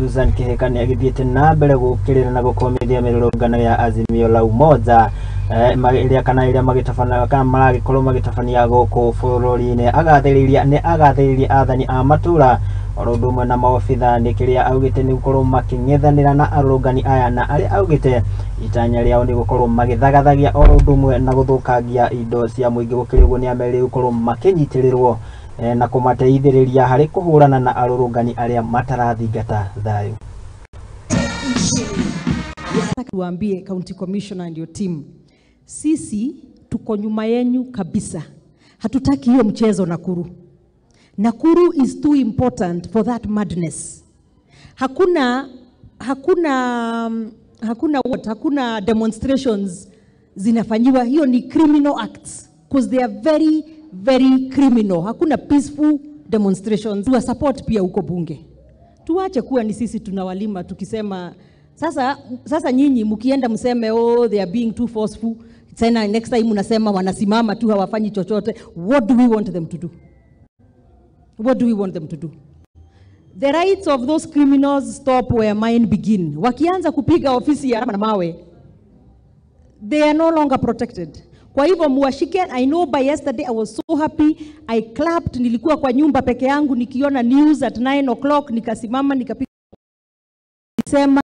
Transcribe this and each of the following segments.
Susan Kihika nĩ agĩthiĩte na mbere gũkĩrĩra na gũkomithia mĩrũrũngano ya Azimio la Umoja ĩrĩa kana ĩrĩa magĩtabana kana maragĩkorwo magĩtabania gũkũ bũrũri-inĩ. Agathĩrĩria nĩ agathĩrĩria athani a matũra oro ũndũ ũmwe na maobitha nĩ kĩrĩa augĩte nĩ gũkorwo makĩng'ethanĩra na arũrũngani aya, na arĩa augĩte itanya rĩao nĩ gũkorwo magĩthagathagia oro ũndũ ũmwe na gũthũkangia indo cia mũingĩ. Gũkĩrĩ ũguo nĩ amerire gũkorwo makĩnyitĩrĩrwo na kũmateithĩrĩria harĩ kũhũrana na arũrũngani arĩa matarathingata thayũ. Tuambie County Commissioner and your team, sisi tuko nyuma yenyu kabisa. Hatutaki hiyo mchezo Nakuru. Nakuru is too important for that madness. Hakuna hakuna hakuna what, hakuna demonstrations zinafanyiwa, hiyo ni criminal acts because they are very very criminal. Hakuna peaceful demonstrations. Tuwa support pia huko bunge. Tuache kuwa ni sisi tunawalima tukisema sasa, sasa nyinyi mkienda mseme oh they are being too forceful. Tena next time unasema wanasimama tu hawafanyi chochote. What do we want them to do? What do we want them to do? The rights of those criminals stop where mine begin. Wakianza kupiga ofisi ya na mawe, they are no longer protected. Kwa hivyo muwashike. I know by yesterday I was so happy. I clapped. Nilikuwa kwa nyumba peke yangu nikiona news at 9 o'clock, nikasimama nikapiga sema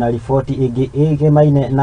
na riboti ĩngĩ ĩgemaine na